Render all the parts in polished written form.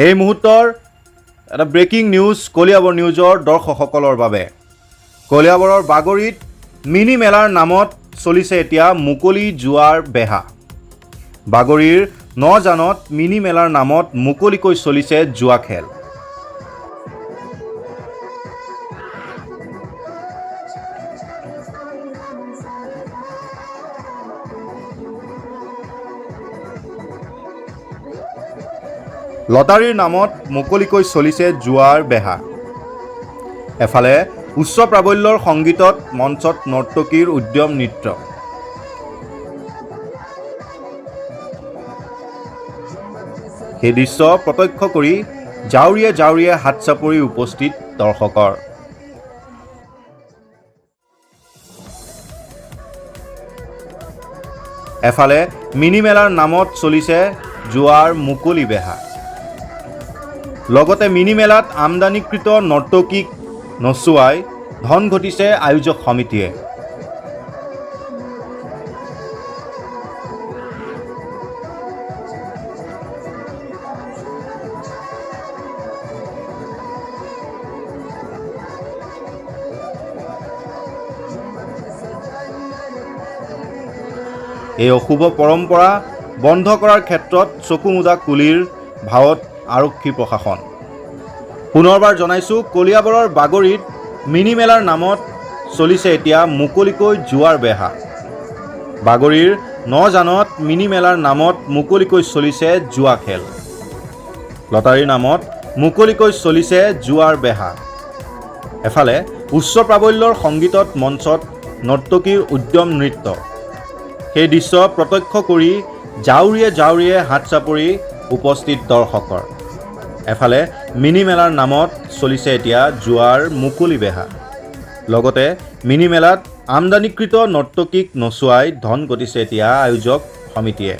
এই মুহূৰ্তৰ এটা ব্ৰেকিং নিউজ কলিয়াবৰ নিউজৰ দৰ্শকসকলৰ বাবে। কলিয়াবৰৰ বাগৰিত মিনি মেলাৰ নামত চলিছে এতিয়া মুকলি জুৱাৰ বেহা। বাগৰিৰ নজানত মিনি মেলাৰ নামত মুকলিকৈ চলিছে জুৱা খেল। লটাৰীৰ নামত মুকলিকৈ চলিছে জুৱাৰ বেহা। এফালে উচ্চ প্ৰাবল্যৰ সংগীতত মঞ্চত নৰ্তকীৰ উদ্যম নৃত্য। সেই দৃশ্য প্ৰত্যক্ষ কৰি জাউৰিয়ে জাউৰিয়ে হাত চাপৰি উপস্থিত দৰ্শকৰ। এফালে মিনি মেলাৰ নামত চলিছে জুৱাৰ মুকলি বেহা। লগতে মিনি মেলাত আমদানিকৃত নৰ্তকীক নচুৱাই ধন ঘটিছে আয়োজক সমিতিয়ে। এই অশুভ পৰম্পৰা বন্ধ কৰাৰ ক্ষেত্ৰত চকুমুদা কুলিৰ ভাৱত আৰক্ষী প্ৰশাসন। পুনৰবাৰ জনাইছোঁ, কলিয়াবৰৰ বাগৰিত মিনি মেলাৰ নামত চলিছে এতিয়া মুকলিকৈ জুৱাৰ বেহা। বাগৰিৰ নজানত মিনি মেলাৰ নামত মুকলিকৈ চলিছে জুৱা খেল। লটাৰীৰ নামত মুকলিকৈ চলিছে জুৱাৰ বেহা। এফালে উচ্চ প্ৰাবল্যৰ সংগীতত মঞ্চত নৰ্তকীৰ উদ্যম নৃত্য। সেই দৃশ্য প্ৰত্যক্ষ কৰি জাউৰিয়ে জাউৰিয়ে হাত চাপৰি উপস্থিত দৰ্শকৰ। এফালে মিনি মেলাৰ নামত চলিছে এতিয়া জুৱাৰ মুকলি বেহা। লগতে মিনি মেলাত আমদানিকৃত নৰ্তকীক নচুৱাই ধন ঘটিছে এতিয়া আয়োজক সমিতিয়ে।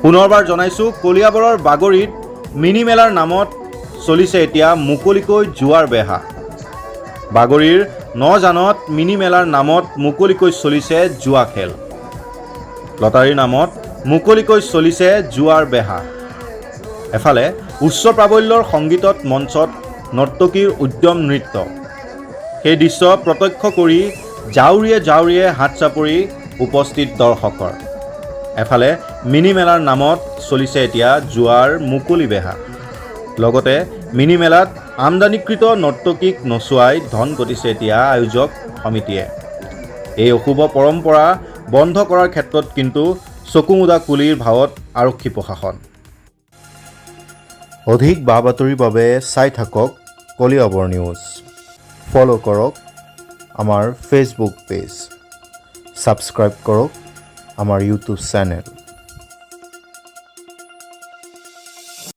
পুনৰবাৰ জনাইছোঁ, কলিয়াবৰৰ বাগৰিত মিনি মেলাৰ নামত চলিছে এতিয়া মুকলিকৈ জুৱাৰ বেহা। বাগৰিৰ নজানত মিনি মেলাৰ নামত মুকলিকৈ চলিছে জুৱা খেল। লটাৰীৰ নামত মুকলিকৈ চলিছে জুৱাৰ বেহা। এফালে উচ্চ প্ৰাবল্যৰ সংগীতত মঞ্চত নৰ্তকীৰ উদ্যম নৃত্য। সেই দৃশ্য প্ৰত্যক্ষ কৰি জাউৰিয়ে জাউৰিয়ে হাত চাপৰি উপস্থিত দৰ্শকৰ। এফালে মিনি মেলাৰ নামত চলিছে এতিয়া জুৱাৰ মুকলি বেহা। লগতে মিনি মেলাত আমদানিকৃত নৰ্তকীক নচুৱাই ধন ঘটিছে এতিয়া আয়োজক সমিতিয়ে। এই অশুভ পৰম্পৰা বন্ধ কৰাৰ ক্ষেত্ৰত কিন্তু চকুমুদা কুলিৰ ভাৱত আৰক্ষী প্ৰশাসন। অধিক বা বাতৰিৰ বাবে চাই থাকক কলিয়াবৰ নিউজ। ফ'ল' কৰক আমাৰ ফেচবুক পেজ, ছাবস্ক্ৰাইব কৰক আমাৰ ইউটিউব চেনেল।